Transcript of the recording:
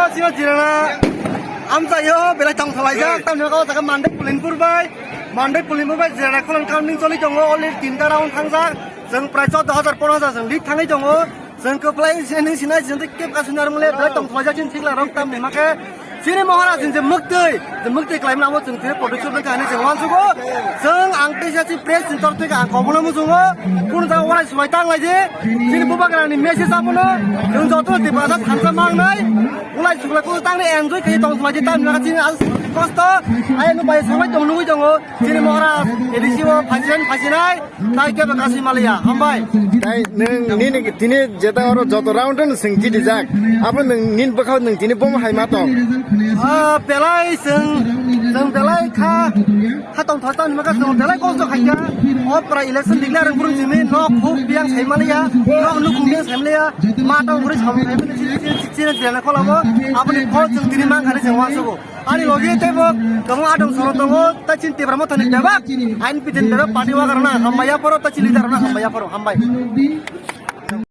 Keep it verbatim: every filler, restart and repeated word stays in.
Sino jirana amchaio belai tong thalaijak, tamni bagwi o jaga Mandai Pulinpur bai, Mandai Pulinpur bai jirana khulon kamning choli tongo, already tinta round thangjak, chwng prai chaudo hajar, pono hajar chwng lead thangwi tongo, chwng kwplai se nung sinai chwng tei kep kasu narwk le belai tong thalaijak chini thikla rok tamni makhe, chini Maharaj ni je mwktwi, je mwktwi khlaimani abo chwng tini production bai thani chwng uansukgo, chwng ang teisa si press center thwika ang kobono muchungo, kunu jaga walai sulai tang lai di, chini bubagrani message abono, chwng joto Tiprasa thansa mangnai, Ulai suklai kung tangni enjoy khe tong sumai di tam nang chini as kosto. Ai no bai samai tong nugui tongo. Chini Maharaj A D C o phaisin phaisinai. Tai kebo kasi maliya. Hambai. Tai nung nini tini jeta oro joto round no sing jidi jak. Abo nung nin bwkhao nung tini bom hai ma tong. Ah, belai sing, sing belai kha. Kha tong thok tang nima kha song belai kosto khaikha. O pra election declare rwng burung simi nok khuk biang sai maliya, nok nuk khuk biang sai maliya. Ma tong burung sam khai maliya, chini chini chini chini kholamo. Aboni phol chwng tini mang khani chwng uansugo. Ani logi tebo kamo adong soro tongo, ta chin Tipra Motha ni bebak. Ain pitin bebak party wagar na hambaya poro, ta chin leader na hambaya poro, hambai.